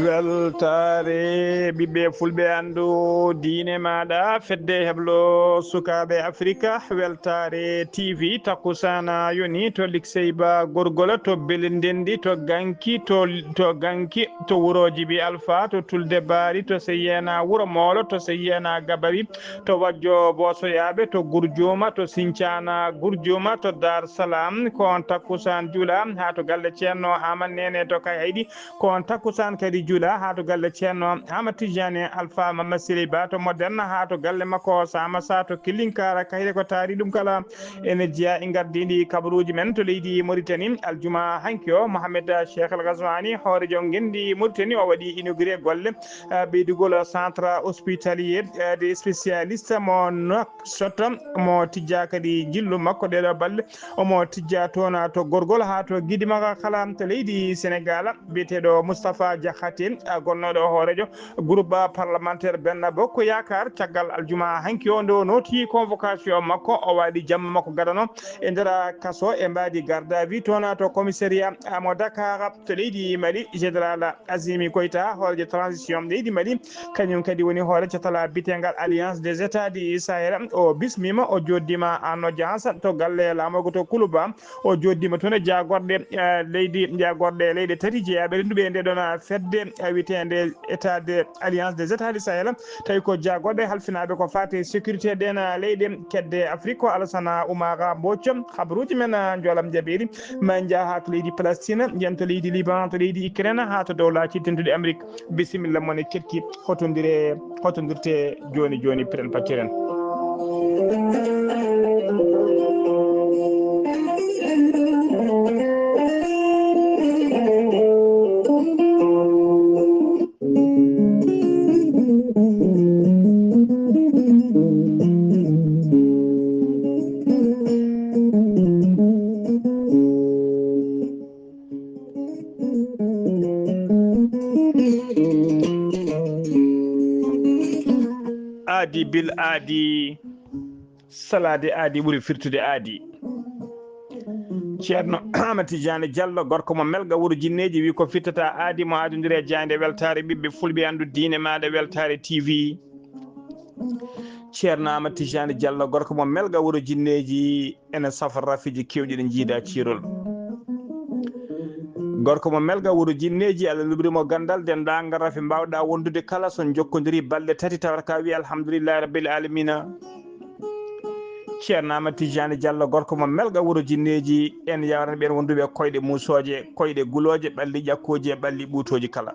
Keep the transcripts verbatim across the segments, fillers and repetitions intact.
Weltaare ɓiɓɓe fulɓe, anndu diine maaɗa, fedde heblo sukaaɓe Afrika. Weltaare T V, takkusana yoni to Liksey Ba Gorgola, to Belendendi, to Ganki, to, to Ganki, to Wurooji Bi Alfa, to Tulde Baari, to Seyena Wuro Moolo, to Seyena Gabawi, to Wajjo Boosoyaaɓe, to Gurjuuma, to Sincana Gurjuuma, to Dar Salam. Ko on takkusaan juula haa to galle Ceerno Aman Neene to Kayhayɗi. Ko on takkusaan kadi juula haa to galle Ceerno Aman Tijjaani Alfa Mamma Sirey Ba to Modern, haa to galle makko Sama Sa to Killinkaara. Kayre ko taari ɗum kala ene jeyaa e ngardiindi kabaruuji men to leydi Mauritanie. Aljuma hanki o, Mohamed Cheikh El Ghazouani, hoorejo ngenndi Mauritanie, o waɗi inauguré golle, eh, ɓeydugol centre hospitalier, eh, des spécialistes mo Nouakchott, mo tijjaa kadi njillu makko ɗeeɗo balɗe. Omo tijjaa toon to Gorgol haa to Gidimaka kala to leydi Senegal. Biyeteeɗo Moustapha Diakhaté, a gonnooɗo hooreejo groupe parlementaire Benno Bokk Yaakaar, caggal aljuma hanki o nde o nooti convocation makko, o waali jamma makko gadano e nder kaso e mbaadi garde à vue toon to commissariat mo Dakar to leydi Mali. Général Azimi Koita, hooreejo transition leydi Mali, kañum kadi woni hoore catal biyeteengal Alliance des États du Sahel. O bismiima, o jooɗdiima en audience to galle laamorgo to Kuluba. O jooɗdiima toon e jaagorɗe, eh, leydi, jaagorɗe leyɗe tati jeyaaɓe rennduɓe e ndee ɗoon fedde, eh, wiyeteende État de Alliance des États du Sahel. Tawi ko jaagorɗe halfinaaɓe ko faati e sécurité ɗeen leyɗe kedde Afrique. Ko Alassane Oumar Mbodj, habaruuji men, eh, njoolam jaɓeeri. Ma en njah haa to leydi Palestine, njiyen to leydi Liban, to leydi Ukraine, haa to Dowlaaji Dentuɗi Amérique. Bisimilla mon e keɗki, hotondire, hotondirte jooni jooni, piren pacciren. Aadi bil aadi, salaade aadi ɓuri firtude aadi. Ceerno Amadou Tidiane Diallo, gorko mo Melga wuro Jinneeji, wi ko firtata aadi mo adondiri e jaaynde weltaare ɓiɓɓe fulɓe, anndu diine maaɗa, weltaare T V. Ceerno Amadou Tidiane Diallo, gorko mo Melga wuro Jinneeji, ene safa rafiji kewɗi ɗi jiida ciirol. Gorko mo Melga wuro Jinneeji, Allah luɓri mo ganndal, denndaangal rafi mbaawɗa wondude kala, so jokkodiri balɗe tati, tawata ka wi alhamdulillahi rabbil alamina. Ceerno Amadou Tidiane Diallo, gorko mo Melga wuro Jinneeji, en yawran ɓeen wonduɓe koyɗe muusooje, koyɗe gulooje, ɓalli ƴakkooji e ɓalli ɓuutooji kala.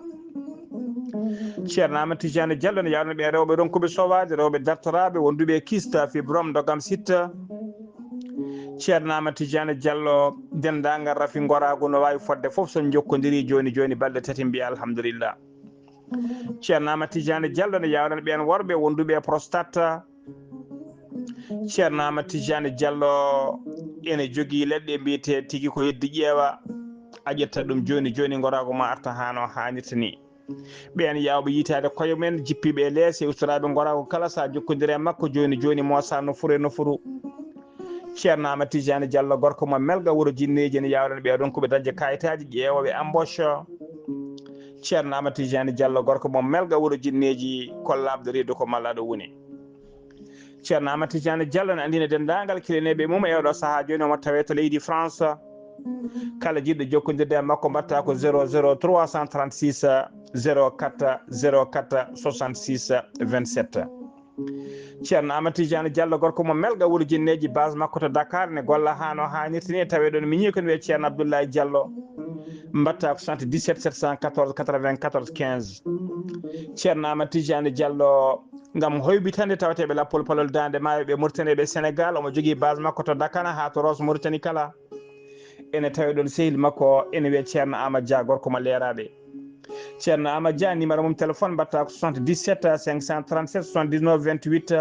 Ceerno Amadou Tidiane Diallo ne yawran ɓeen rewɓe ronkuɓe sowaade, rewɓe dartoraaɓe, wonduɓe kista, fibrome, ndogam sitta. Ceerno Amadou Tidiane Diallo, denndaangal rafi ngoraagu no waawi fodde fof, so jokkodiri jooni jooni balɗe tati, mbiya alhamdulillah. Ceerno Amadou Tidiane Diallo ne yawran ɓeen worɓe wonduɓe e prostate. Ceerno Amadou Tidiane Diallo ene jogii leɗɗe mbiyetee tigi ko heddi ƴeewa, a ƴetta ɗum jooni jooni, ngoraagu ma arta haa no haanirta ni. Ɓeen yaawɓe yiytaade koye mum en, jippiiɓe e leese, ustoraaɓe ngoraagu kala, so a jokkondiri e makko jooni jooni, moosa nofuru e nofuru. Ceerno Amadou Tidiane Diallo, gorko mo Melga wuro Jinneeji, ene yawran ɓe ronkuɓe dañde kayitaaji, ƴeewooɓe embauche. Ceerno Amadou Tidiane Diallo, gorko mo Melga wuro Jinneeji, ko laaɓɗo reedu ko mallaaɗo woni. Ceerno Amadou Tidiane Diallo ne anndina denndaangal kilineeɓe mum e oɗo sahaa jooni, omo tawee to leydi France. Kala jiɗɗo jokkondirde e makko, mbaɗta ko zéro zéro trois cent trente-six zéro quatre zéro quatre soixante-six vingt-sept. Ceerno Amadou Tidiane Diallo, gorko mo Melga wuro Jinneeji, base makko to Dakar, ne golla haa no haanirta ni, tawee ɗoon miñi ko ne wiyee Ceerno Abdoulaye Diallo. Mbaɗta ko soixante-dix-sept sept cent quatorze quatre-vingt-quatorze quinze. Ceerno Amadou Tidiane Diallo, ngam hoybitande tawateeɓe lappol palol daande maayo ɓe Mauritanie ɓe Sénégal, omo jogii base makko to Dakar haa to Rosso Mauritanie kala. Ene tawi ɗoon sehil makko, ene wiyee Ceerno Amadou Dia, gorko mo Leeraaɓe. Ceerno Amadou Dia, numéro mum téléphone mbaɗta ko soixante-dix-sept cinq cent trente-sept soixante-dix-neuf vingt-huit.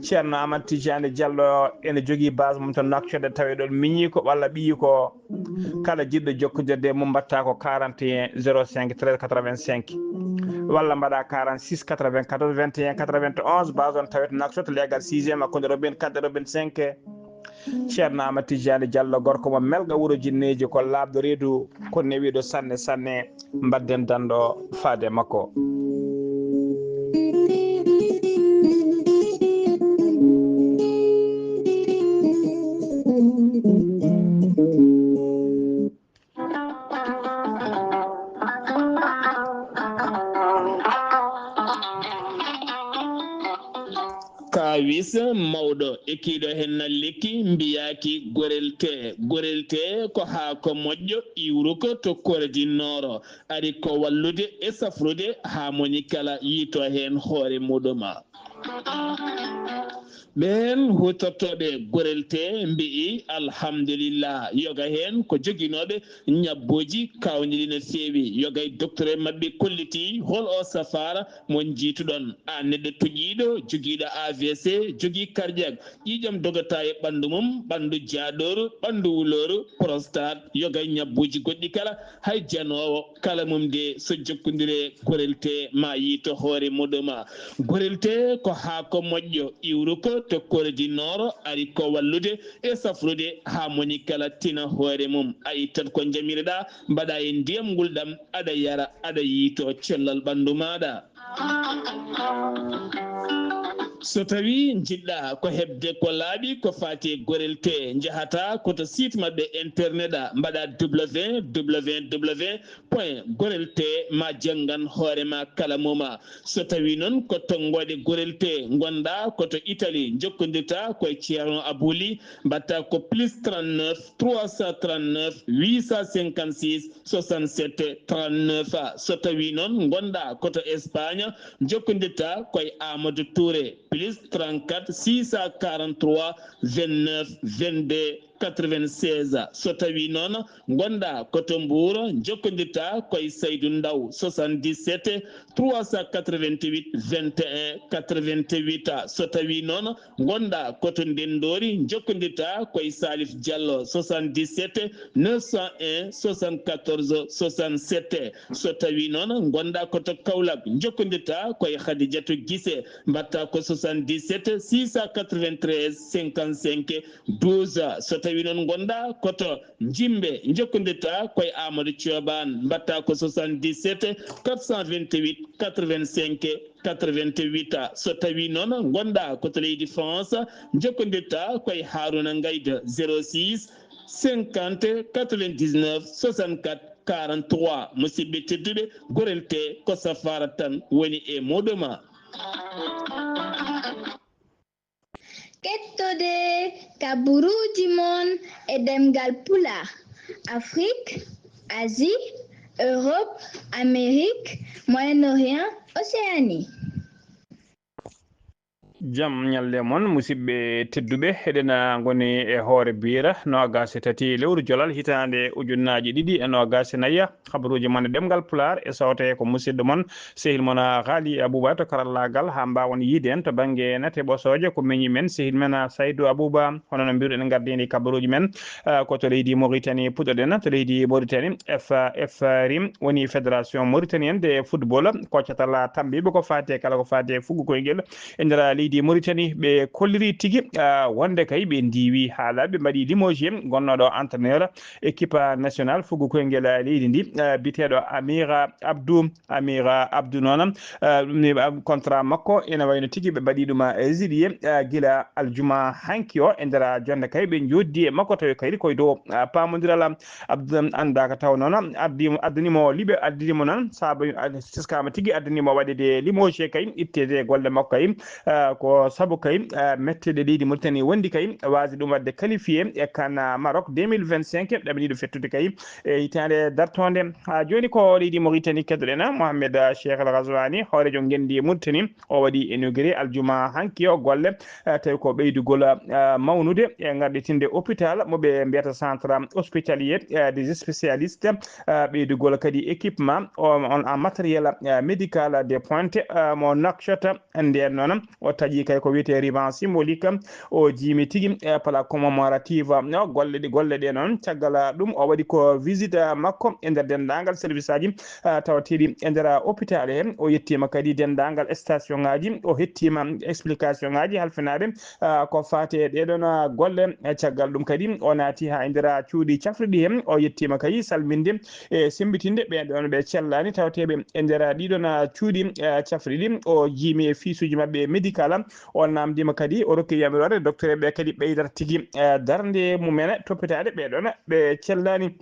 Ceerno Amadou Tidiane Diallo ene jogii base mum to Nouakchott, tawi ɗon miñiiko walla ɓiyiiko. Kala jiɗɗo jokkondirde e mum, mbaɗta ko quarante et un zéro cinq treize quatre-vingt-cinq, walla mbaɗa quarante-six quatre-vingt-quatorze vingt et un quatre-vingt-onze, base on tawete Nouakchott, leegal sixième, hakkunde Robin quatre e Robin cinq. Ceerno Amadou Tidiane Diallo, gorko mo Melga, wuro Jinneeji, ko laaɓɗo reedu, ko newiiɗo sanne sanne. Mbadden danɗo faade makko. Kaawis mawɗo e kiiɗo heen na lekki mbiyaaki gorel tee. Gorel tee ko haako moƴƴo iwruko to Kore di Nooro, ari ko wallude e safrude haa moni kala yiito heen hoore muɗum. Ɓeen huutortooɓe gorel tee mbi'i alhamdulillah, yoga heen ko joginooɓe ñabbuuji kaawniiɗi no feewi, yoga e docteur maɓɓe kolliti hol o safaara mo njiituɗon. A neɗɗo toƴiiɗo, jogiiɗo A V C, jogii cardiaque, ƴiiƴam dogata e ɓanndu mum, ɓanndu jaaɗooru, ɓanndu wulooru, prostate, yoga e ñabbuuji goɗɗi kala, hay janoowo kala mum de so jokkondire gorel tee ma yiito hoore muɗum. Gorel tee ko haako moƴƴo iwruko to Kore di Nooro, ari ko wallude e safrude haa moni kala tina hoore mum. A ittat ko njamireɗaa, mbaɗa e ndiyam ngulɗam, aɗa yara, aɗa yiito cellal ɓanndu maaɗa. So tawi njiɗɗa ko heɓde ko laaɓi ko faati e gorel tee, njahata ko to site maɓɓe internet a, mbaɗa W W W point gorel tee ma janngan hoore ma kala moma. So tawi noon ko tonngoode gorel tee ngonɗa ko to Italie, njokkondirta koye Ceerno Abouli, mbaɗta ko plus trente-neuf trois cent trente-neuf huit cent cinquante-six soixante-sept trente-neuf. So tawi noon ngonɗa ko to Espagne, njokkondirta koye Amadou Touré, plus trente-quatre six cent quarante-trois vingt-neuf vingt-deux quatre-vingt-seize. So tawi noon ngonɗa ko to Mbour, njokkondirta koye Saydou Ndaw, soixante-dix-sept trois cent quatre-vingt-huit vingt et un quatre-vingt-huit. So tawi noon ngonɗa ko to Ndenndori, njokkondirta koye Salif Diallo, soixante-dix-sept neuf cent un soixante-quatorze soixante-sept. So tawi noon ngonɗa ko to Kaolack, njokkondirta koye Khadidiatou Guissé, mbaɗta ko soixante-dix-sept six cent quatre-vingt-treize cinquante-cinq douze. So tawi noon ngonɗa ko to Jimbe, njokkondirta koye Amadou Thioban, mbaɗta ko soixante-dix-sept quatre cent vingt-huit quatre-vingt-cinq quatre-vingt-huit. So tawi noon ngonɗa ko to leydi France, njokkondirta koye Harouna Ngaïda, zéro six cinquante quatre-vingt-dix-neuf soixante-quatre quarante-trois. Musidɓe tedduɓe, gorel tee ko safaara tan woni e muɗum. Kettode kaburuuji mon e ɗemngal Pulaar, Afrik, Asie, Europe, Amérique, Moyen-Orient, Océanie. Jam ñalle mon, musidɓe tedduɓe, eɗen ngoni e hoore biira noogaas e tati lewru jolal hitaande ujunnaaji ɗiɗi e noogaas e nayi. Kabaruuji mon e ɗemngal Pulaar e sawte ko musidɗo mon, sehil mon, ah, Ghali Abouba to karallaagal, haa mbaawon yiide en to bannge nate ɓosooje ko meñi men, sehil men, ah, Saydou Abouba. Hono no mbiruɗen, ngardiindi kabaruuji men, ah, ko to leydi Mauritanie puɗɗoɗen, to leydi Mauritanie, F-, F R I woni Fédération Mauritanienne de Football, ko catal tambiiɓe ko faati e kala ko faati e fuggu koyngel e nder leydi Mauritanie. Ɓe kolliri tigi, ah, wonde kay ɓe ndiiwi haa laaɓi, ɓe mbaɗi limogé gonnooɗo entraîneur équipe nationale fuggu koyngel leydi ndi, eh, biyeteeɗo Amira Abdou. Amira Abdou noon, eh, ɗum ni, ah, contrat makko ene wayno tigi ɓe mbaɗi ɗum, eh, résilié, eh, gila aljuma hanki o. E nder jonde kay ɓe njoddi e makko, tawi kayri koye dow, ah, paamondiral. Abdou anndaaka taw noon addi, addani mo liɓe, addani mo noon saabu, ah, teskama tigi addani mo waɗede limogé kay, ittede e golle makko kay. Ah, ko sabu kay, ah, metteɗe leydi Mauritanie wondi kay waasde ɗum waɗde qualifié e kan, ah, Maroc deux mille vingt-cinq, ɗaɓɓaniiɗo fettude kay e hitaande dartoonde. Haa jooni ko leydi Mauritanie keddoɗen, Mohamed, ah, Cheikh El Ghazouani, hooreejo ngenndi Mauritanie, o waɗi inauguré aljuma hanki o golle, ah, tawi ko ɓeydugol, ah, mawnude e ngarɗitinde hôpital mo ɓe mbiyata centre hospitalier, ah, des spécialistes, ah, ɓeydugol kadi équipement, o, on, en matériel, ah, médical de pointe, ah, mo Nouakchott. Ndeen noon o taƴi Yi kay ko wiyetee ruban symbolique, o jiimi tigi, eh, plaque commémorative. No, golle ɗi, golle ɗe noon, caggal, ah, ɗum, o waɗi ko visite, ah, makko e nder denndaangal service aji, ah, tawateeɗi e nder, ah, hôpital he. O yettiima kadi denndaangal station ngaji, o hettiima explication ngaji halfinaaɓe, ah, ko faati e ɗee ɗoon, ah, golle. Eh, caggal ɗum kadi, o naati haa e nder, ah, cuuɗi cafriɗi he. O yettiima kadi salminde e semmbitinde ɓeen ɗoon ɓe cellaani tawateeɓe e nder, ah, ɗii ɗoon, ah, cuuɗi, ah, cafriɗi. O jiimi e fiisuuji maɓɓe médical. O naamndiima kadi, o rokki yamiroore docteur ɓe kadi ɓeydata tigi, eh, darnde mumen toppitaade ɓee ɗoon ɓe cellaani.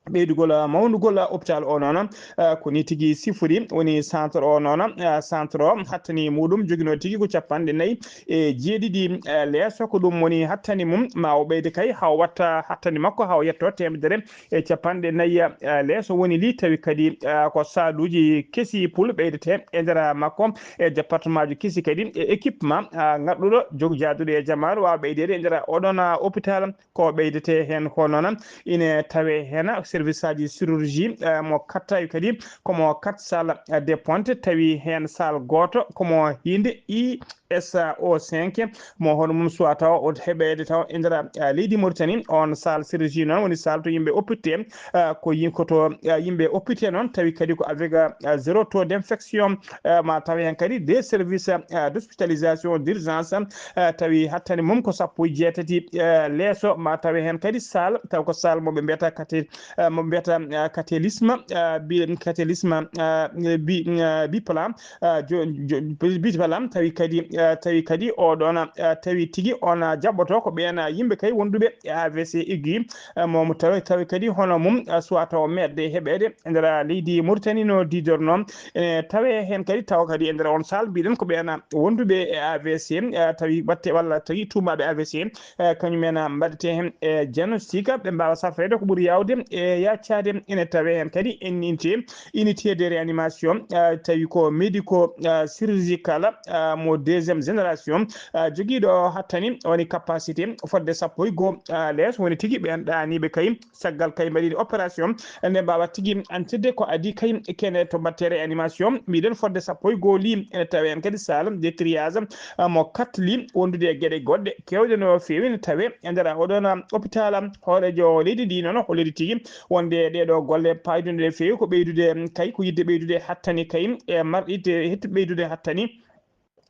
Ɓeydugol, ah, mawndugol, ah, hôpital o noon, ah, ko ni tigi sifori, woni centre o noon, ah, centre o hattani muɗum joginoo tigi ko capanɗe nayi e jeeɗiɗi, ah, leeso, ko ɗum woni hattani mum, ma o ɓeyde kay haa o watta hattani makko haa o yetto teemedere e capanɗe nayi, ah, leeso woni li, tawi kadi, ah, ko saaluuji kesi pul ɓeydete e nder makko e département ji kesi kadi e équipement, ah, ngaɗɗuɗo jog jaaduɗo e jamaanu waawa ɓeydeede e nder oɗon, ah, hôpital. Ko ɓeydete heen ko noon ine tawee heen service aji chirurgie, eh, mo kattawi kadi komo quatre salle de ponte, tawi heen salle gooto komo hiinde I S O cinq, mo hono mum suwa tawa o heɓeede taw e nder, eh, leydi Mauritanie. On salle chirurgie noon woni salle to yimɓe oppitte, eh, ko yi-, ko to, eh, yimɓe oppitte noon, tawi kadi ko avec, eh, zéro taux d'infection, eh, ma taw heen kadi des services, eh, d'hospitalisation d'urgence, eh, tawi hattani mum ko sappo e jeetati, eh, leeso, ma tawe heen kadi salle, taw ko salle mo ɓe mbiyata kate-, eh, mo mbiyata, eh, catélisme, eh, bi-, catélisme, eh, bi-, eh, biplan, eh, jo-, jo-, biplan, tawi kadi, eh, tawi kadi oɗon, eh, tawi tigi on, eh, jaɓɓoto ko ɓeen, eh, yimɓe kay wonduɓe e A V C aiguë, eh, mo, mo tawi, tawi kadi hono mum, eh, suwa taw meeɗde heɓeede e nder leydi Mauritanie no didorno. Ene tawe heen kadi, tawa kadi e nder on salle, mbiɗen ko ɓeen wonduɓe e A V C, eh, tawi watte walla tawi tuumaaɓe A V C, eh, kañum en, ah, mbaɗete heen, eh, diagnostic, ɓe mbaawa safreede ko ɓuri yaawde e yaacaade. Ene tawe heen kadi unité, unité de réanimation, eh, tawi ko médico, eh, chirurgical, eh, mo deuxième génération, eh, jogiiɗo hattani woni capacité fodde sappo e goo, eh, lees, woni tigi ɓeen ɗaaniiɓe kay. Caggal kay mbaɗiiɗi opération, nde mbaawa tigi antirde ko adii kay kene to mbatteere animation. Mbiɗen fodde sappo e goo li ene tawe en kadi salle de triage, ah, mo katli wondude e geɗe goɗɗe keewɗe no feewi ne tawe e nder oɗon, ah, hôpital. Hooreejo leydi ndi noon holliri tigi wonde ɗee ɗoo golle paayduɗe no feewi ko ɓeydude kay, ko yiɗde ɓeydude hattani kay e marɗitte, hettu ɓeydude hattani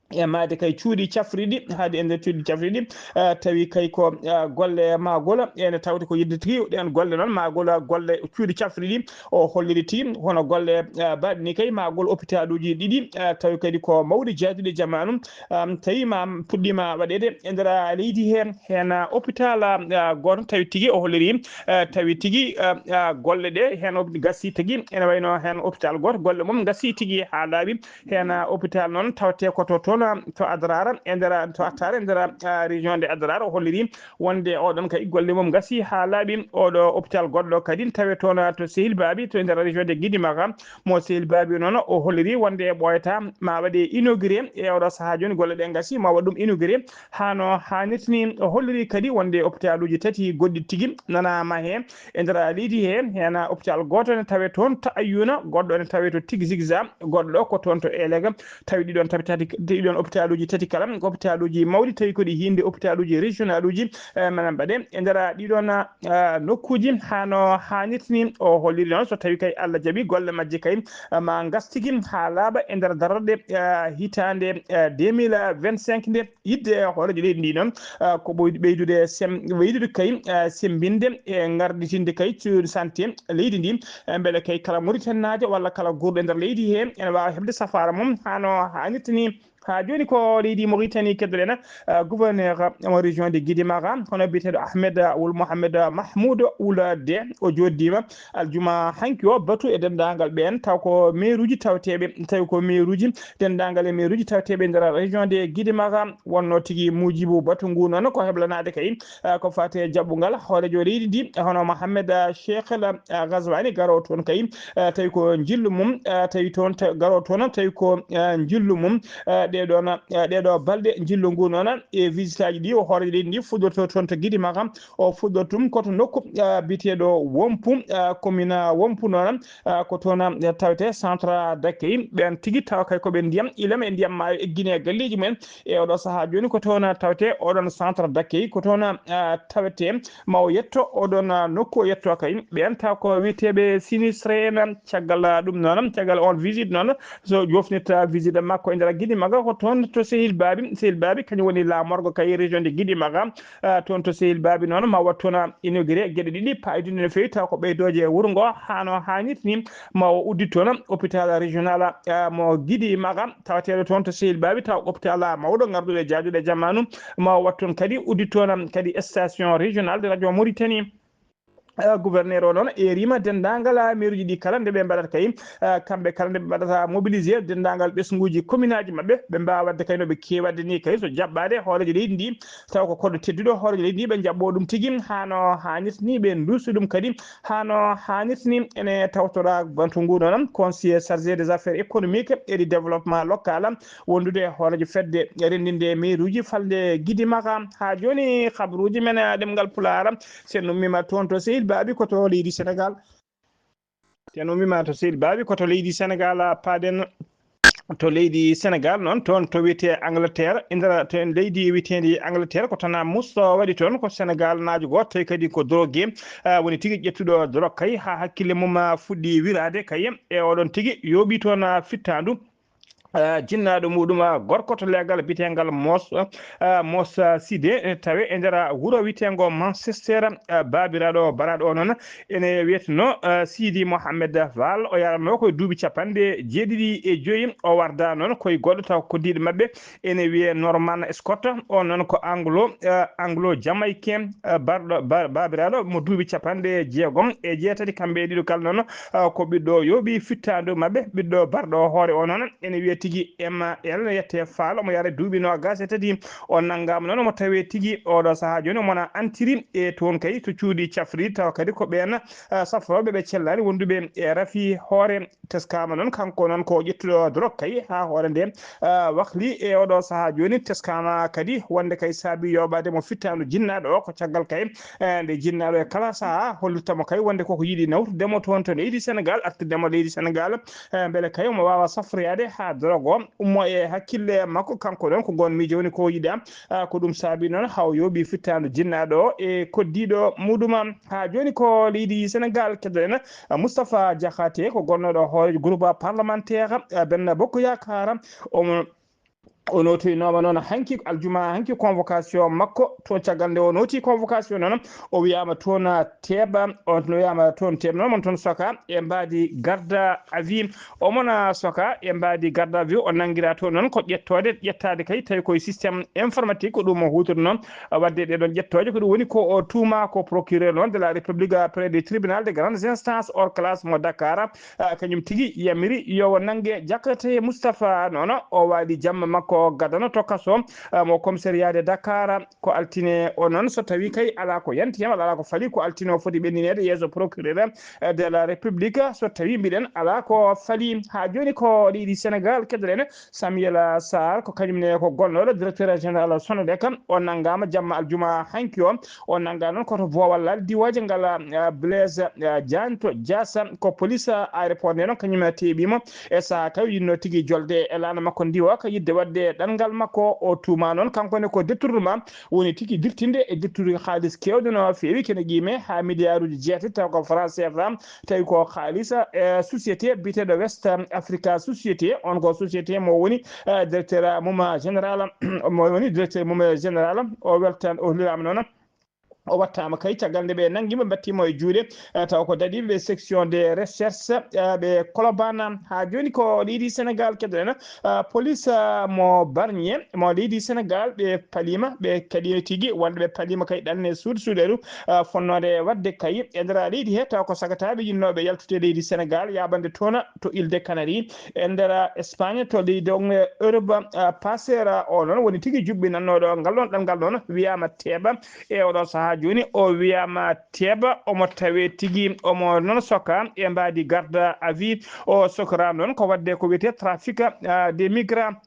e maayde kay cuuɗi cafriɗi, haade e nder cuuɗi cafriɗi, eh, tawi kay ko, eh, golle maagol, ene tawde ko yidde tigi ɗeen golle noon, maagol golle cuuɗi cafriɗi, o holliri tigi hono golle, eh, baɗɗe ni kay maagol hôpitaluuji ɗiɗi, eh, tawi kadi ko mawɗi jaaduɗe jamaanu, um, tawi ma puɗɗiima waɗeede e nder leydi heen, heen, eh, hôpital, eh, gooto tawi tigi o holliri, eh, tawi tigi, eh, eh, golle ɗe heen o gasi tigi ene wayno heen hôpital gooto golle mum gasi tigi haa laaɓi. Heen, ah, hôpital noon tawte ko to toon, ah, to Adrara, e nder, ah, to Attara, e nder, ah, région de Adrara, o holliri wonde oɗon kay golle mum ngasi haa laaɓi. Oɗo hôpital goɗɗo kadi tawe toon, ah, to Sehil Baabi, to e nder région de Guidimaka, mo Sehil Baabi noon o holliri wonde ɓooyata ma waɗe inauguré e oɗo sahaa jooni golle ɗe ngasi ma waɗ ɗum inauguré haa no haanirta ni. O holliri kadi wonde hôpitaluuji tati goɗɗi tigi nanaama he e nder leydi he, heen hôpital gooto ne tawe toon to Ayyuna, goɗɗo ne tawe to Tigzigza, goɗɗo ko toon to Elega, tawi ɗiɗon tabi tati, ɗiɗon hôpitaluuji tati kala, ko hôpitaluuji mawɗi, tawi ko ɗi hiinde hôpitaluuji régionaluuji, eh, mana mbaɗe e nder ɗiɗon, ah, nokkuuji haa no haanirta ni. O holliri noon, so tawi kay Allah jaɓi golle majje kay, ah, ma ngas tigi haa laaɓa e nder darorɗe, ah, hitaande, ah, deux mille vingt-cinq nde. Yiɗde hooreejo leydi ndi noon, ah, ko ɓoyde ɓeydude sem-, ɓeydude kay, ah, semmbinde e ngarɗitinde kay cuuɗi santé leydi ndi, eh, mbele kay kala Mauritannaajo walla kala guurɗo e nder leydi he ene waawa heɓde safaara mum haa no haanirta ni. Haa jooni ko leydi Mauritanie keddoɗen, ah, gouverneur mo région de Guidimara, hono biyeteeɗo Ahmed Wul Mohamed Mahmoud Wul De, o jooɗdiima aljuma hanki o batu e denndaangal ɓeen, taw ko mairuuji tawteeɓe, tawi ko mairuuji, denndaangal e mairuuji tawteeɓe e nder région de Guidimara. Wonno tigi muujibu batu ngu noon ko heblanaade kay, eh, ko faati e jaɓɓungal hooreejo leydi ndi, hono Mohamed, eh, Cheikh El, eh, Ghazouani, garoo toon kay, eh, tawi ko njillu mum, eh, tawi toon, ta-, garoo toon, tawi ko, eh, njillu mum, eh, ɗe ɗon, eh, ɗeɗo balɗe njillu ngu noon e visitaaji ɗi o hooreejo leydi ndi fuɗɗorto toon to Gidimaka. O fuɗɗorto ɗum ko to nokku, eh, biyeteeɗo Wompu, eh, commune Wompu noon, eh, ko toon, eh, tawetee centre d'accueil. Ɓeen tigi tawa kay ko ɓe ndiyam ilam e ndiyam maayo eggine e galleeji mumen. E oɗo sahaa jooni ko toon tawetee oɗon centre d'accueil, ko toon, eh, tawetee ma o yetto oɗon, eh, nokku o yetto kay. Ɓeen taw ko wiyeteeɓe sinistré en, caggal, eh, ɗum noon, caggal on visite noon, so jofnirta visite makko e nder Gidimaka ko toon to Sehil Baabi. Sehil Baabi kañum woni laamorgo kay région de Gidimaka. Ah, toon to Sehil Baabi noon ma waɗ toon inauguré geɗe ɗiɗi paayduɗe no feewi taw ko ɓeydooje e wuro ngo hano haanirta ni. Ma o uddit toon hôpital régional, ah, mo Gidimaka tawateeɗo toon to Sehil Baabi taw hôpital mawɗo ngarduɗo e jaaduɗe jamaanu. Ma o waɗ toon kadi uddit toon kadi station régional de radio Mauritanie. Eh, gouverneur o noon eerima denndaangal, ah, meeruuji ɗi kala nde ɓe mbaɗata kay, eh, kamɓe kala nde ɓe mbaɗata mobilisé denndaangal ɓesnguuji communaaji maɓɓe, ɓe mbaawa waɗde kay no ɓe keewi waɗde ni kay, so jaɓɓaade hooreejo leydi ndi, taw ko koɗo tedduɗo hooreejo leydi ndi, ɓe njaɓɓoo ɗum tigi haa no haanirta ni, ɓe nduusa ɗum kadi haa no haanirta ni. Ene tawtoraa bantu ngu noon, conseiller chargé des affaires économiques et du développement local, wondude e hooreejo fedde renndinde meeruuji falnde Gidimaka. Haa jooni, habruuji men, eh, ɗemngal Pulaar, so en ummiima toon to Sehil Baabi ko to leydi Senegaal. So en ummiima to Sehil Baabi ko to leydi Senegaal, paaɗen to leydi Senegaal noon, toon to wiyetee Angleterre, indara to en leydi wiyeteendi Angleterre, ko tanaa musto waɗi toon, ko Senegaal naajo gooto, tawi kadi ko drogué, ah, woni tigi ƴettuɗo drogue kay, haa hakkille mum, ah, fuɗɗi wiraade kay, e oɗon tigi yooɓi toon, ah, fittaandu. Ah, jinnaaɗo muɗum, ah, gorko to leegal biyeteengal Mos, ah, Mos, ah, Side, eh, tawe e nder, ah, wuro wiyeteengo Manchester, ah, baabiraaɗo baraaɗo o noon ene wiyeteno, ah, Sidi Mohamed Fall. O yaranoo ko e duuɓi capanɗe jeeɗiɗi e joyi. O warda noon ko e goɗɗo taw koddiiɗo maɓɓe ene wiyee Norman Scott. O noon ko anglo, ah, anglo jamaïcain, ah, barɗo, ba-, baabiraaɗo mo duuɓi capanɗe jeegom e jeetati. Kamɓe e ɗiɗo kala noon, ah, ko ɓiɗɗo yooɓi fittaandu maɓɓe, ɓiɗɗo barɗo hoore o noon, ene wiyee tigi M L, yette Faal, omo yara duuɓi noogaas e tati. O nanngaama noon, omo tawee tigi oɗo sahaa jooni, omo wona antiri e toon kay to cuuɗi cafri, tawa kadi ko ɓeen, ah, safrooɓe ɓe cellaani wonduɓe e rafi hoore. Teskaama noon, kanko noon ko ƴettuɗo drogue kay haa hoore nde, ah, wakli e oɗo sahaa jooni. Teskaama kadi wonde kay saabi yooɓaade mo fittaandu jinnaaɗo o ko caggal kay, eh, nde jinnaaɗo e kala sahaa hollirta mo kay wonde koko yiɗi nawtude mo toon to leydi Senegaal, artirde mo leydi Senegaal, eh, mbele kay omo waawa safroyaade haa drogue o ummo e hakkille makko. Kanko noon ko ngon miijo woni ko yiɗa, ah, ko ɗum saabi noon haa o yooɓi fittaandu jinnaaɗo o e koddiiɗo muɗum. Haa jooni ko leydi Senegaal keddoɗen, ah, Moustapha Diakhaté ko gonnooɗo hooreejo groupe parlementaire, ah, Benno Bokk Yaakaar. Omo O nootoynooma noon hanki, aljuma hanki, convocation makko. Toon caggal nde o nooti convocation noon, o wiyaama toon teeɓa, o wiyaama toon teeɓa noon, mon toon soka e mbaadi garde à vue. O mona soka e mbaadi garde à vue, o nanngiraa toon noon ko ƴettoode, ƴettaade kay tawi koye système informatique, ko ɗum o huutori noon. Waɗde ɗee ɗoon ƴettooje, ko ɗum woni ko o tuuma ko procureur noon de la République près du tribunal de grande instance hors classe mo Dakar. Ah, kañum tigi yamiri yo o nannge Diakhaté Moustapha noon. O waali jamma makko gadano to kaso, ah, mo commissariat de Dakar. Ko altine o noon, so tawi kay alaa ko yanti hen, walla alaa ko fali, ko altine o foti ɓennineede yeeso procureur, eh, de la République, so tawi mbiɗen alaa ko fali. Haa jooni ko leydi Senegaal keddoɗen Samuel Sarr, ko kañum ne ko gonnooɗo directeur général Sonadec. O nanngaama jamma aljuma hanki o. O nanngaa noon ko to Boowal Lal Diwooje ngal, ah, Blaise, ah, Diagne to Dias. Ko police, ah, aéroport nde noon kañum teeɓi mo. E sahaa kay o yiɗno tigi jolde e laana makko ndi o, ka yiɗde waɗde ɗanngal makko. O tuuma noon kanko ne ko détournement, woni tigi dirtinde e dettude haalis keewɗo no feewi, kene qiime haa miliyaaruuji jeetati taw ko franc C F A. Tawi ko haalis, eh, société biyeteeɗo West Africa Société. On ko société mo woni, eh, directeur mum général, mo woni directeur mum général. O weltan, o holliraama noon. O wattaama kay caggal nde ɓe nanngi mo, mbaɗti mo e juuɗe, eh, taw ko daɗiiɓe ɓe section de recherche, eh, ɓe Colobane. Haa jooni ko leydi Senegaal keddoɗen, eh, police, eh, mo Barnier, mo leydi Senegaal, ɓe paliima, ɓe kaɗiino tigi, wonde ɓe paliima kay ɗanne suuɗ suuɗeru, eh, fonnoode waɗde kay e nder leydi he, taw ko sagataaɓe yinnooɓe yaltude leydi Senegaal, yaaɓande toon to Île de Canaries, e nder Espagne, to leydi on e Europe, eh, passer o noon woni tigi juɓɓinannooɗo ngal ɗoon ɗanngal noon, wiyaama teeɓa. E oɗo sahaa jooni, o wiyaama teeɓa, omo tawee tigi, omo noon soka e mbaadi garde à vue. O sokoraama noon ko waɗde ko wiyetee trafic, ah, des migrants.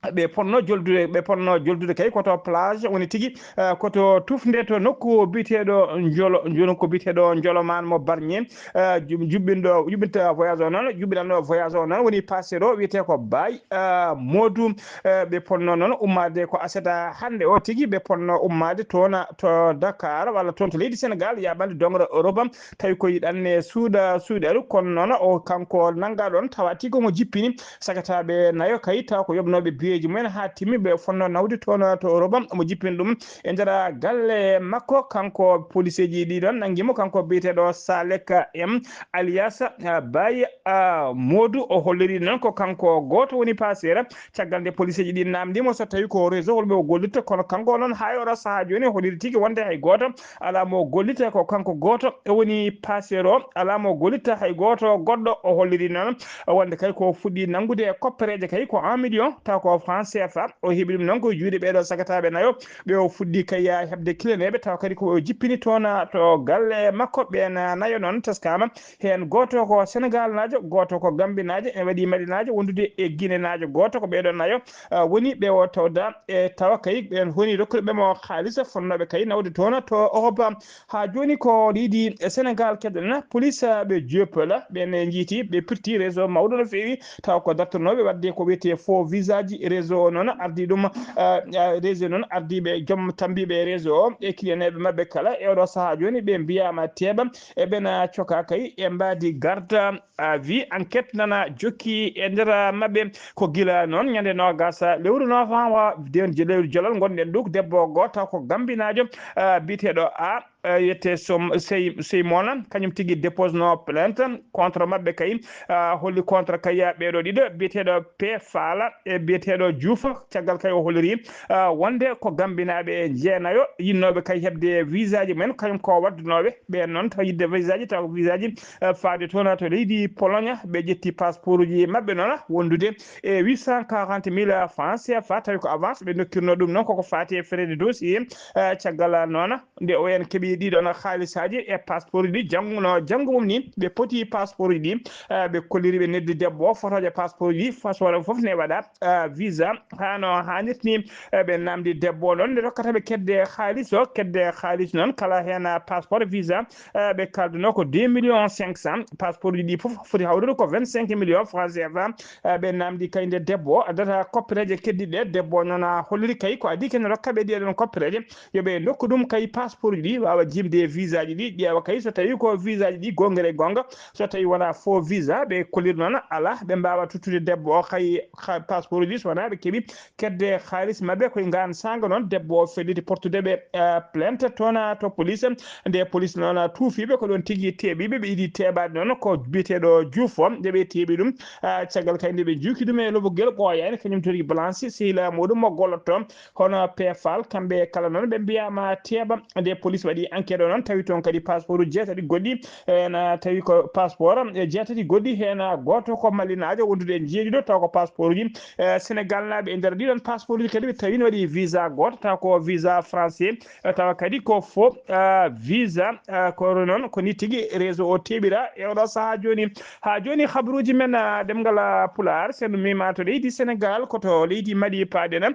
ɓe ponno joldude, ɓe ponno joldude kay koto plage woni tigi, eh, koto tufnde to nokku biyeteeɗo Njolo, nokku biyeteeɗo Njolomaan mo Barñe, eh, ju-, juɓɓinɗo, juɓɓinta voyage o noon, juɓɓinanɗo voyage o noon woni passeer o wiyetee ko Baay, eh, Moodu. Eh, ɓe ponno noon ummaade ko aseta hannde o tigi, ɓe ponno ummaade toon to Dakar walla toon to leydi Senegal, yaaɓande doŋre Europe, tawi ko yiɗanne suuɗa, suuɗeeru, kono noon o kanko nanngaa ɗoon tawa tigi ko mo jippini. Sakataaɓe nayo kay taw ko yoɓnooɓe biyeeji mumen haa timmi, ɓe fotnoo nawde toon to Europe, omo jippini ɗum e nder galle makko. Kanko poliseeji ɗi ɗoon nanngi mo, kanko biyeteeɗo Salek M alias, ah, Baye, ah, Modou, o holliri noon ko kanko gooto woni passeer. Caggal nde poliseeji ɗi naamndii mo so tawi ko réseau hol ɓe o gollitta, kono kanko noon haa e oɗo sahaa jooni o holliri tigi wonde hay gooto alaa mo gollitta, ko kanko gooto woni passeer o, alaa mo gollitta hay gooto goɗɗo. O holliri noon wonde kay ko fuɗɗi nanngude e koppereeje kay ko un million, taw ko franc C F A. O heɓi ɗum noon ko juuɗe ɓeeɗo sagataaɓe nayo, ɓe o fuɗɗi kay heɓde kilaneeɓe, taw kadi ko o jippini toon to galle makko. Ɓeen nayo noon teskaama, heen gooto ko Senegal naajo, gooto ko Gambi naajo, ene waɗi Mali naajo wondude e Guinée naajo. Gooto ko ɓeeɗo nayo, ah, woni ɓe o tawda e tawa kay ɓeen woni rokkude ɓe mo haalis, fotnooɓe kay nawde toon to Europe. Haa jooni ko leydi Senegal keddoɗen, police, ah, ɓe Dieuppeul, ɓeen njiiti, ɓe pirti réseau mawɗo no feewi, taw ko dartanooɓe waɗde ko wiyetee faux visa ji. Réseau o noon ardi ɗum, ah, ah, réseau noon ardiiɓe joom tambiiɓe réseau o e kiliyaneeɓe maɓɓe kala e oɗo sahaa jooni ɓe mbiyaama teeɓa, e ɓena coka kay e mbaadi garde à vue. Enquête nana jokki e nder maɓɓe. Ko gila noon ñande noogas lewru novembre, nden je-, lewru jolal ngonɗen ɗo, debbo gooto ko gambinaajo, ah, biyeteeɗo A, ah, wiyetee Som-, Sey-, Seymona, kañum tigi déposeno plainte contre maɓɓe kay, ah, holli contre kay ɓeeɗo ɗiɗo, biyeteeɗo P Fala e biyeteeɗo Diouf. Caggal kay o holliri, ah, wonde ko gambinaaɓe jeenayo yinnooɓe kay heɓde visa ji mumen, kañum ko waddunooɓe ɓeen noon taw yiɗde visa ji, taw visa ji, eh, faade toon to leydi Pologne. Ɓe ƴetti passeport uji maɓɓe noon wondude e huit cent quarante mille francs C F A, tawi ko avance ɓe dokkirno ɗum noon koko faati e frais de dossier. Eh, caggal noon nde o en keɓi ɗiɗon haalisaaji e passeport uji ɗi, jannguno janngo mum ni ɓe poti passeport uji ɗi, eh, ɓe kolliri ɓe neddi debbo o fotooje passeport uji ɗi, façon fof ne waɗa, eh, visa haa no haanirta ni. Eh, ɓe naamndi debbo o noon nde rokkata ɓe kedde haalis o, kedde haalis noon kala heen, ah, passeport visa, eh, ɓe kaalduno ko deux millions cinq cents. Passeport uji ɗi fof foti hawrude ko vingt-cinq millions francs C F A. Eh, ɓe naamndi kay nde debbo o addata koppereeje keddiɗe ɗe, debbo o noon a holliri kay ko adii ken rokka ɓe ɗiɗon koppereeje, yo ɓe ndokku ɗum kay passeport uji ɗi, waawa jiimde e visa ji ɗi, ƴeewa kay so tawi ko visa ji ɗi goonga e goonga, so tawi wona faux visa. Ɓe kolliri noon alaa ɓe mbaawa tottude debbo o kay, ha passeport uji ɗi so wona ɓe keɓi kedde haalis maɓɓe. Koye ngaan saanga noon debbo o felliti portude ɓe, eh, plainte toon to police. Nde police noon tuufiiɓe ko ɗoon tigi teeɓiiɓe, ɓe idi teeɓaade noon ko biyeteeɗo Diouf o. Nde ɓe teeɓi ɗum, ah, caggal kay nde ɓe njuuki ɗum e lobogel ɓooyaani, kañum tori balance sehilaa muɗum mo gollotto hono P Fal. Kamɓe kala noon ɓe mbiyaama teeɓa. Nde police waɗi enquête o noon tawi toon kadi passeport uji jeetati goɗɗi, ena tawi ko passeport, eh, jeetati goɗɗi, heen gooto ko mallinaajo wondude e jeeɗiɗo taw ko passeport uji, eh, Senegal naaɓe. E nder ɗiɗon passeport uji kadi ɓe tawi ne waɗi visa gooto taw ko visa français, eh, tawa kadi ko faux, eh, visa, eh, ko noon ko ni tigi réseau o teɓira e oɗo sahaa jooni. Haa jooni habruuji men, eh, ɗemngal, eh, Pulaar, sen mima to leydi Senegal, ko to leydi Mali paaɗen.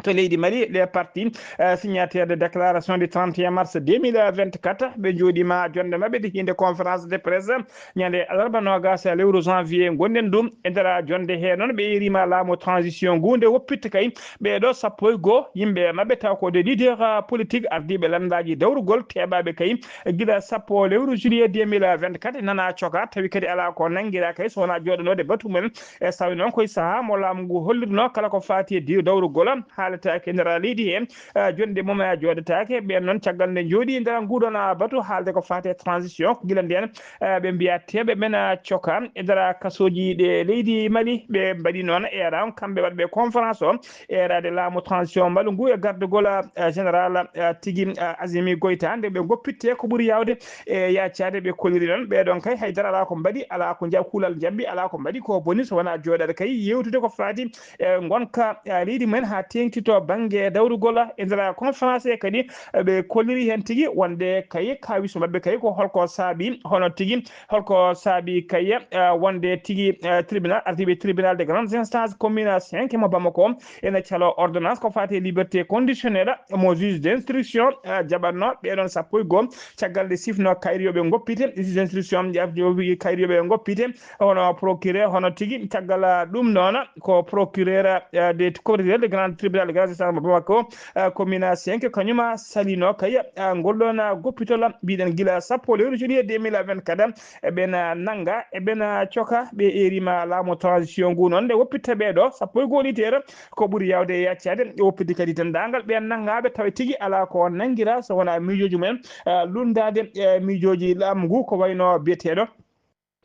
To leydi Mali, les partis, eh, signataires de déclaration du trente et un mars deux mille vingt-quatre, ɓe njooɗiima jonnde maɓɓe nde hinde conférence de presse ñande alarba noogas lewru janvier ngonɗen ɗum. E nder jonnde he noon ɓe yeeriima laamu transition ngu nde woppitta kay ɓeeɗo sappo e goo yimɓe maɓɓe taw ko des leaders, ah, politiques ardiiɓe lanndaaji dawrugol teeɓaaɓe kay gila sappo lewru juillet deux mille vingt-quatre nana coka tawi kadi alaa ko nanngiraa kay so wonaa jooɗanoode batu mum en. E tawi noon koye sahaa mo laamu ngu hollirnoo kala ko faati e di-, dawrugol haaletaake e nder leydi heen, eh, jonnde mum e jooɗetaake. Ɓeen noon caggal nde njooɗi nder nguɗon, ah, batu haalde ko faati e transition, ko gila ndeen, eh, ɓe mbiya teeɓe men, ah, coka e nder kasooji ɗe leydi Mali, ɓe mbaɗi noon eran kamɓe waɗɓe conférence o, eeraade laamu transition mbalu ngu e gardugol, eh, général, eh, tigi, eh, Azimi Goïta, nde ɓe ngoppitte ko ɓuri yaawde e yaacaade. Ɓe kolliri noon ɓee ɗoon kay hay dara alaa ko mbaɗi, alaa ko nja-, kuulal njaɓɓi, alaa ko mbaɗi ko boni so wonaa jooɗaade kay yeewtude ko faati e ngonka, eh, leydi mumen haa teeŋti tito bannge dawrugol e nder conférence he kadi, ɓe kolliri heen tigi wonde kay kaawiso maɓɓe kay ko holko saabi, hono tigi holko saabi kay, eh, wonde tigi, eh, tribunal, ardiiɓe tribunal de grande instance commune cinq mo Bamako ene calo ordonnance ko faati e liberté conditionnelle mo juge d'instruction, eh, jaɓatno ɓeɗon sappo e goo, caggal nde sifno kayri yo ɓe ngoppite, juge d'instruction, eh, kayri yo ɓe ngoppite, hono procureur, hono tigi caggal ɗum noon ko procureur, eh, de procureur de grand tribunal de grande instance mo Bamako, eh, commune cinq, kañum salino kay, eh, ngol ɗon, eh, goppitol, mbiɗen gila sappo lewru juillet deux mille vingt-quatre, eɓen, eh, nannga, eɓen, eh, coka, ɓe erima laamu transition ngu noon nde woppitta ɓeɗo sappo e goo leader, ko ɓuri yawde e yaccaade, e woppitde kadi denndaangal ɓeen nanngaaɓe tawa tigi alaa ko nanngira so wonaa miijooji mumen, eh, lunndaade, eh, miijooji laamu ngu ko wayno biyeteeɗo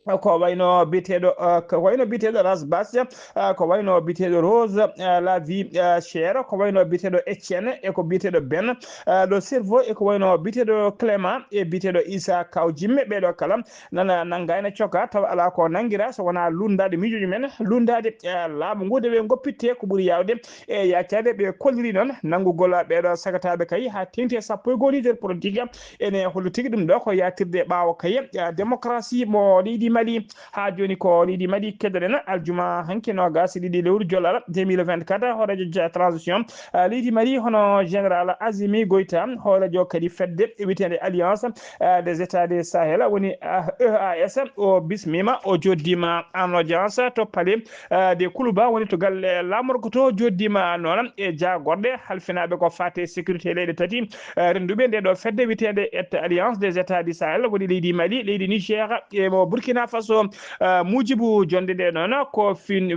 ko wayno biyeteeɗo, eh, ko wayno biyeteeɗo Ras Basia, eh, ko wayno biyeteeɗo Rose, eh, la vie, eh, chère, ko wayno biyeteeɗo Etienne, e ko biyeteeɗo Ben, eh, le cerveau, e ko wayno biyeteeɗo Clément, e biyeteeɗo Issa Kaw Jimme, ɓeɗo kala nana nannga ene coka, tawa alaa ko nanngira so wonaa lunndaade miijooji men, lunndaade, eh, laamu ngu, de ɓe ngoppitte ko ɓuri yawde e yaccaade. Ɓe kolliri noon nanngugol ɓeɗo sagataaɓe kay haa teeŋti e sappo e goo leader politique ene holli tigi ɗum ɗo ko yaatirde ɓaawo kay, eh, démocratie mo leydi Mali. Haa jooni ko leydi Mali keddorɗen aljuma hanki noogaas e ɗiɗi lewru Jolal deux mille vingt-quatre, hooreejo ja-, transition, eh, leydi Mali hono général Azimi Goïta, hooreejo kadi fedde wiyeteende Alliance, eh, des États du Sahel, woni, eh, E A S, o bismiima, o joddiima en audience to palais, eh, de Kuluba, woni to galle laamorgo to, joddiima noon e jaagorɗe halfinaaɓe ko faati e sécurité leyɗe tati, eh, rennduɓe nde ɗo fedde wiyeteende et Alliance des États du Sahel, woni leydi Mali, leydi Niger, e mo Burkina Faso, eh, muujibu jonde nde noon ko fin-,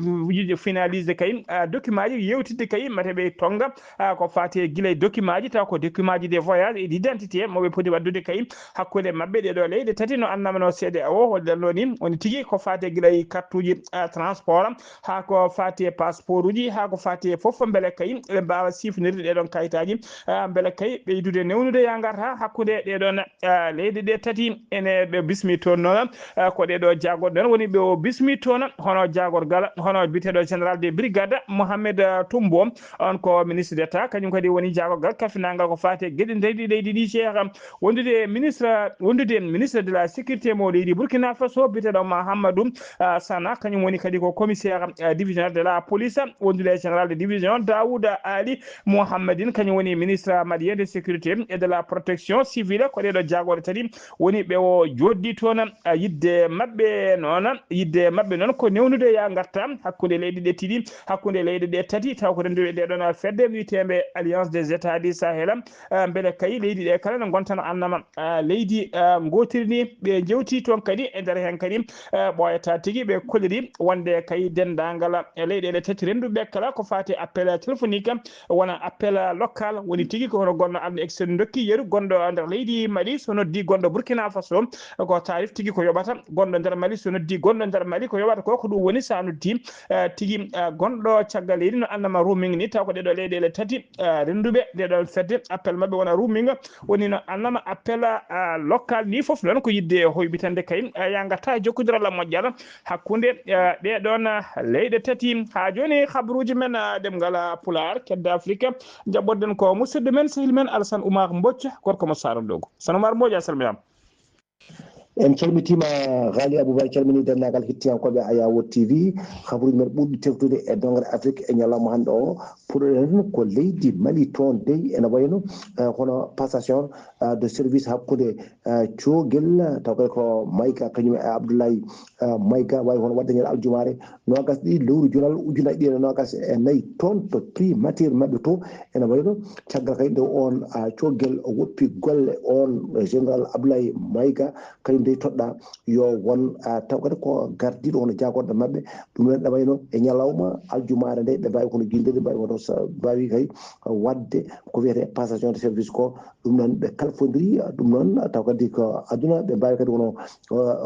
finalisde kay, eh, document ji, yewtidde kay mate ɓe tonga, ah, ko faati e gila e document ji, taw ko document ji de voyage et d'identité mo ɓe poti waddude kay hakkunde maɓɓe ɗe ɗo leyɗe tati no annama no C E D E A O hollanno ni, woni tigi ko faati e gila e carte uji, ah, transport, haa ko faati e passeport uji, haa ko faati e fof, mbele kay ɓe mbaawa sifnirde ɗe ɗon kayitaaji, ah, mbele kay ɓeydude newnude ya ngarta hakkunde ɗe ɗon, ah, leyɗe ɗe tati. Ene ɓe bismi toon noon, ah, ko ɗe ɗo jaagorɗe noon woni ɓe o bismi toon, hono jaagorgal, hono biyeteeɗo général de brigade Mohamed, ah, Tumbo, on ko ministre d'État, kañum kadi woni jaagorgal kafinaangal ko faati e geɗe nder leydi Niger, wondude ministre, wondude ministre de la sécurité mo leydi Burkina Faso, biyeteeɗo Mahamadou, ah, Sana, kañum woni kadi ko commissaire, ah, divisionnaire de la police, wondude général de division Daouda Ali Mohammadine, kañum woni ministre malien de sécurité et de la protection civile. Ko ɗe ɗo jaagorɗe tati woni ɓe o joddi toon, ah, yidde maɓɓe noon, yidde maɓɓe noon ko newnude ya ngarta hakkunde leyɗe ɗe tati, hakkunde leyɗe ɗe tati, taw ko rennduɓe nde ɗon fedde wiyeteende Alliance des États du Sahel, ah, mbele kay leydi ɗe kala ne ngontana annama, ah, leydi, ah, ngootiri ni. Ɓe jewti toon kadi e nder heen kadi, ah, ɓooyata tigi ɓe kolliri wonde kay denndaangal e leyɗeele tati rennduɓe kala ko faati appel téléphonique, wona appel local, woni tigi ko hono gonɗo Alma Exen dokki yeru gonɗo nder leydi Mali so noddi gonɗo Burkina Faso ko tarif tigi ko yoɓata, gonɗo nder Mali so noddi gonɗo nder Mali ko yoɓata ko, ko ɗum woni sa noddi, eh, tigi, eh, gonɗo caggal leydi no annama roaming ni, taw ko ɗeɗo leyɗeele tati, eh, rennduɓe nde ɗo fedde appel maɓɓe wona roaming, woni no annama appel, eh, local ni. Fof noon ko yidde hoybitande kay, eh, ya ngarta e jokkondiral moƴƴal hakkunde, eh, ɗe ɗon, eh, leyɗe tati. Haa jooni, habruuji men, eh, ɗemngal, eh, Pulaar, kedde Afrika, njaɓɓoɗen ko musidɗo men, sehil men Alassane Oumar Mbodj, gorko mo Saara Dogo. Alassane Oumar Mbodj, a salminaama. En calmitiima, Ghali Aboubacar, calmini denndaangal hettiyankooɓe Ayawo T V. Habruuji men ɓurɗi teftude e doŋre Afrique e ñalawma hannde o, puɗɗoɗen ko leydi Mali. Toon dey ene wayno, eh, hono passation, eh, de service hakkunde, eh, Cogel, taw kadi ko Mayga, kañum e Abdoulaye, eh, Mayga, waawi hono waɗde ñande aljumaare noogas ɗiɗi lewru Jolal ujunaaji ɗiɗi e noogas e nayi toon to primature maɓɓe to. Ene wayno caggal kadi nde on, ah, Cogel woppi golle, on général Abdoulaye Mayga, kañum dey toɗɗa yo won, ah, taw kadi ko gardiiɗo hono jaagorɗo maɓɓe. Ɗum noon ene wayno e ñalawma aljumaare nde ɓe mbaawi kono jinndeede, mbaawi hono sa-, mbaawi kay waɗde ko wiyetee passation de service ko. Ɗum noon ɓe kalfondiri, ɗum noon taw kadi ko aduna, ɓe mbaawi kadi hono,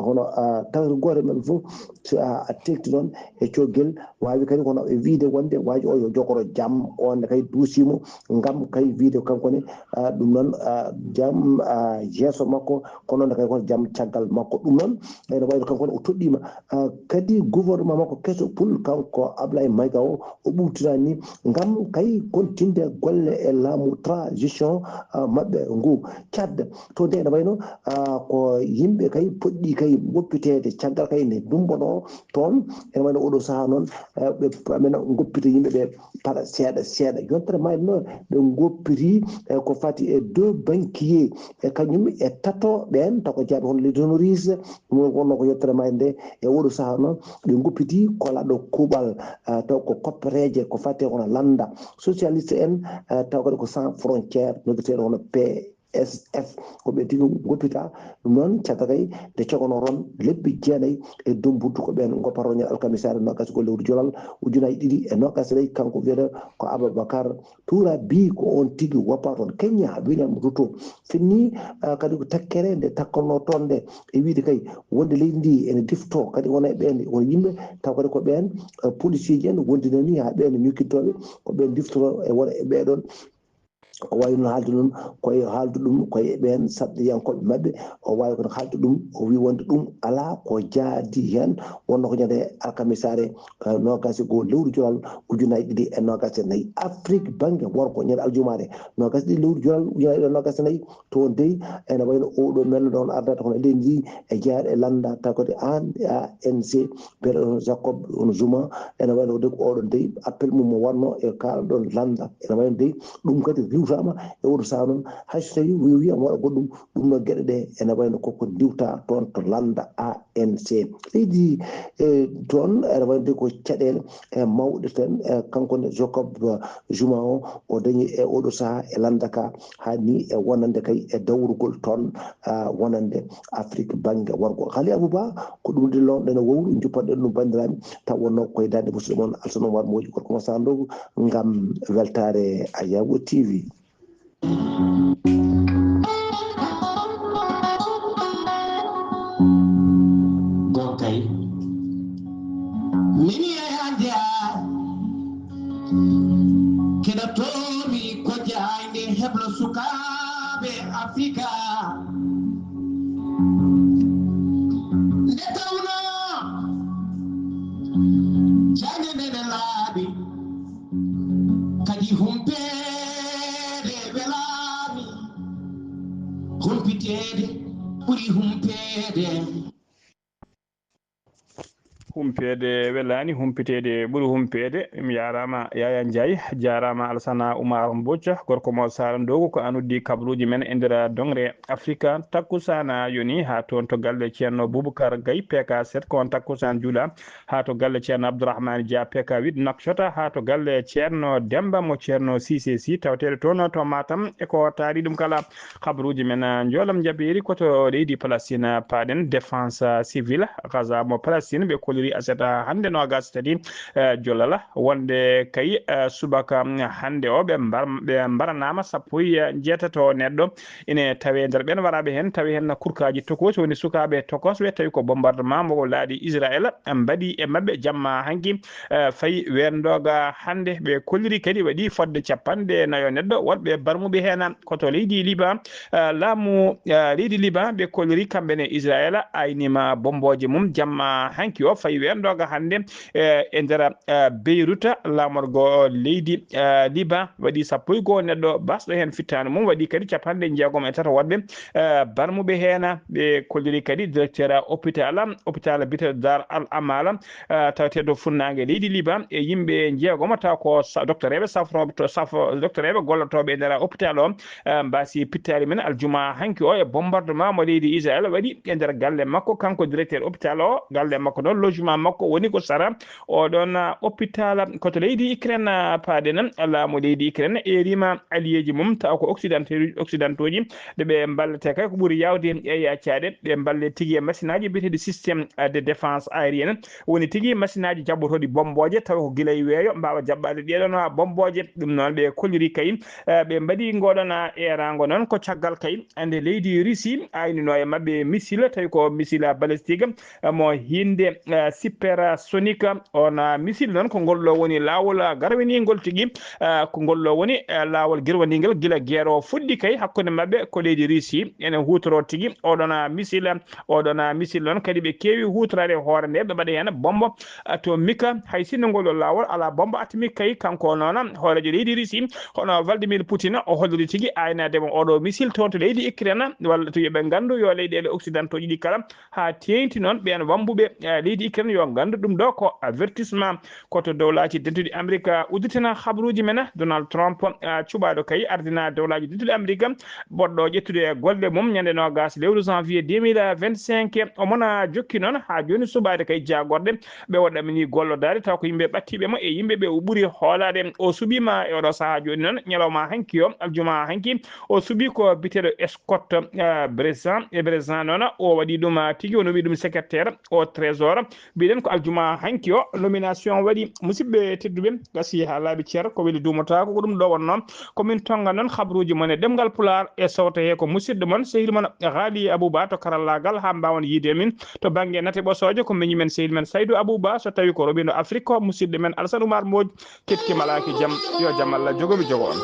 hono, ah, tawde gooto e maɓɓe fof, so a, a teekti noon e cogel, waawi kadi kono e wiide wonde waaji o yo jogoro jam, on ne kay duusiimo ngam kay wiide kanko ne, ah, ɗum noon, ah, jam, ah, yeeso makko, kono ne kay kono jam caggal makko. Ɗum noon, ene wayno kanko ne o toɗɗiima, ah, kadi gouvernement makko keso pul, kanko Ablaye Maïga o, o ɓuuɓtinani ngam kay kontinde golle e laamu transition, ah, maɓɓe ngu. Tchad, to nde ene wayno, ah, ko yimɓe kay poɗɗi kay woppiteede caggal kay nde dumbono toon, ene wayno oɗo sahaa noon, eh, ɓe amena goppita yimɓe ɓe para seeɗa seeɗa. Yontere mayde noon ɓe goppiti, eh, ko fati e deux banquier, e kañum e tato ɓeen, taw ko jaaɓe hono les honoris, ɗum wonno ko yontere mayde nde. E oɗo sahaa noon ɓe goppiti kolaɗo kuuɓal, eh, taw ko koppereeje ko fati e kono lannda socialiste en, eh, taw kadi ko sans frontière, noddeteeɗo hono P S F, ko ɓe tigi goppita. Ɗum noon, caggal kay nde cogano toon lebbi jeenayi e Dumbutu, ko ɓeen goppata toon ñande alkamisaare noogas e go'o lewru jolal ujunaaji ɗiɗi e noogas e nayi. Kanko wiyetee ko Ababakar Tuura bi ko oon tigi woppata toon. Kenya, William Ruto fenni, ah, kadi ko takkere nde takkanno toon nde, e wiide kay wonde leydi ndi ene difto kadi wona e ɓeen won yimɓe, taw kadi ko ɓeen, ah, policier ji en wondinani haa ɓeen ñokkitooɓe, ko ɓeen diftoto e wona e ɓee ɗoon. O waawi noon haalde noon koye haaldu ɗum koye ɓeen saɗɗiyankooɓe maɓɓe. O waawi kono haalde ɗum, o wii wonde ɗum alaa ko jaadi heen. Wonno ko ñande alkamisaare, eh, noogas e go'o lewru jolal ujunaaji ɗiɗi e noogas e nayi. Afrik bannge worgo ñande aljumaare noogas e ɗiɗi lewru jolal ujunaaji ɗiɗi e noogas e nayi. Toon dey ene wayno oɗo melnoɗon ardata kono eɗen njii e jeyaɗo e lannda taw kadi an A N C, mbiyeɗo ɗon Jacob on Zuma, ene wayno de ko oɗon dey appel mum mo wanno e kala ɗon lannda. Ene wayno dey ɗum kadi riwtama e oɗo saha noon, hay so tawi wi wiyama waɗa goɗɗum, ɗum noon geɗe ɗe ene wayno koko ndiwta toon to lannda A N C. Leydi, e, toon ene wayno de ko caɗele, e, mawɗe tan, e, kanko ne Jacob Zuma o, o dañi e oɗo saha e lannda ka, haa ni e wonande kay e dawrugol toon, ah, wonande Afrik bannge worgo. Haali Abou Ba, ko ɗum de lownoɗen e wowru, njuppanɗen ɗum banndiraaɓe, taw wonno koye daande musidɗo mon Alsan Oumar Moƴƴi, gorko mo Sandogo, ngam weltaare Ayawo T V. Gonkay. Mini e hande a. Keɗotomi ko jaaynde heblo sukaaɓe Afrika. Nde tawno jaaynde nde ne laaɓi, kadi humpeede welaani, humpiteede ɓuri humpeede. Humpeede welaani, humpiteede ɓuri humpeede. Mi yaaraama Yaya Ndiaye, jaaraama Alsana Oumar Mbodj, gorko mo Sara Ndogo, ko an uddi kabaruuji men e nder doŋre Afrika. Takkusaan yoni haa toon to galle Ceerno Boubacar Gaye, P K sept, ko on takkusaan juula haa to galle Ceerno Abdourahmane Dia, P K huit, Nouakchott, haa to galle Ceerno Demba mo Ceerno Cissé Sy, taweteeɗo toon to Matam, e ko taari ɗum kala. Kabaruuji men, ah, njoolam njabeeri ko to leydi Palestine, ah, paaɗen. Défense, ah, civile Gaza mo Palestine, ɓe kolliri aset, ah, hannde noogas e tati, eh, jolal, wonde kay, eh, subaka, mm, hannde o, ɓe mbar-, ɓe mbaranaama sappo e jeetato neɗɗo ine tawee nder ɓeen waraaɓe heen, tawi heen kurkaaji tokoosi, woni sukaaɓe tokosɓe, tawi ko bombardement mo laaɗi Israel mbaɗi e maɓɓe jamma hanki, eh, fayi weerndoga hannde. Ɓe kolliri kadi waɗi fodde capanɗe nayo neɗɗo wonɓe barmuɓe heen ko to leydi Liban. Eh, laamu, eh, leydi Liban, ɓe kolliri kamɓe ne Israel aynima bombooje mum jamma hanki o, fayi weerndoga hannde, eh, e nder, eh, Beirut, laamorgo leydi, eh, Liban, waɗi sappo e go'o neɗɗo basɗo heen fittaandu mum, waɗi kadi capanɗe jeegom e tato wonɓe, eh, barmuɓe heen. Ɓe kolliri kadi directeur hôpital, hôpital biyeteeɗo Dar Al Amal, eh, taweteeɗo funnaange leydi Liban, e yimɓe jeegomo, taw ko sa-, docteur eɓe safro-, to safo-, docteur eɓe gollotooɓe e nder hôpital o, eh, mbaasi pittaali men aljuma hanki o e bombardement mo leydi Israel waɗi e nder galle makko, kanko directeur hôpital o. Galle makko noon, logement makko woni ko sara oɗon, ah, hôpital. Ko to leydi Ukraine, ah, paaɗen, laamu leydi Ukraine eerima alliéji mum, taw ko occidentaux, occidentaux ji, nde ɓe mballete kay ko ɓuri yawde e yaccaade, ɓe mballe tigi e machine aji biyeteeɗi système, ah, de défense aérienne, woni tigi machine aji jaɓɓotooɗi bombooje, taw ko gila e weeyo mbaawa jaɓɓaade ɗeɗon bombooje. Ɗum noon ɓe kolliri kay, eh, ɓe mbaɗi ngoɗon, ah, eeraango noon ko caggal kay nde leydi Russie aynino e maɓɓe missile, tawi ko missile balistique, eh, mo hinnde, eh, supersonique. On missile noon ko ngol ɗo woni laawol garwiningol tigi, ko ngol ɗo woni laawol girwaniingol gila guerre o fuɗɗi kay hakkunde maɓɓe ko leydi Russie ene huutoro tigi oɗon missile. Oɗon missile noon kadi ɓe keewi huutoraade hoore nde ɓe mbaɗa heen bombo atomique, hay sinno ngol ɗo laawol alaa bombo atomique kay. Kanko noon hooreejo leydi Russie hono Vladimir Poutine o holliri tigi aynaade mo oɗo missile toon to leydi Ukraine, walla to yoɓe nganndu yo leyɗeele occidentaux ɗi kala haa teeŋti noon ɓeen wambuɓe leydi Ukraine yo nganndu ɗum ɗo ko avertissement. Ko to dowlaaji dentuɗi Amerika udditana habruuji men. Donald Trump cuɓaaɗo kay ardina dowlaaji dentuɗi Amerika boɗɗo ƴettude e golle mum ñande noogas lewru janvier deux mille vingt-cinq. Omona jokki noon haa jooni suɓaade kay jaagorɗe ɓe o ɗamini gollodaade taw ko yimɓe ɓattiiɓe mo e yimɓe ɓe o ɓuri hoolaade. O suɓiima e oɗo sahaa jooni noon ñalawma hanki o aljuma hanki o suɓi ko biteɗo Scott Bresan. E Bresan noon o waɗi ɗum tigi o nomi ɗum secrétaire au trésor. Mbiɗen ko aljuma hanki o nomination waɗi. Musidɓe tedduɓe, gasi haa laaɓi cer ko weli duumotaako ko ɗum ɗo wonno. Ko min tonga noon habruuji mon e ɗemngal Pulaar e sowto he ko musidɗo mon sehil mon Ghali Abouba to karallaagal haa mbaawon yiide min to bannge nate ɓosooje ko miñi men sehil men Saydou Abouba so tawi ko roɓindo Afrique ko musidɗo men Alsan Oumar Mbodj. Keɗki malaaki jam, yo jam Allah jogo mi jogo on.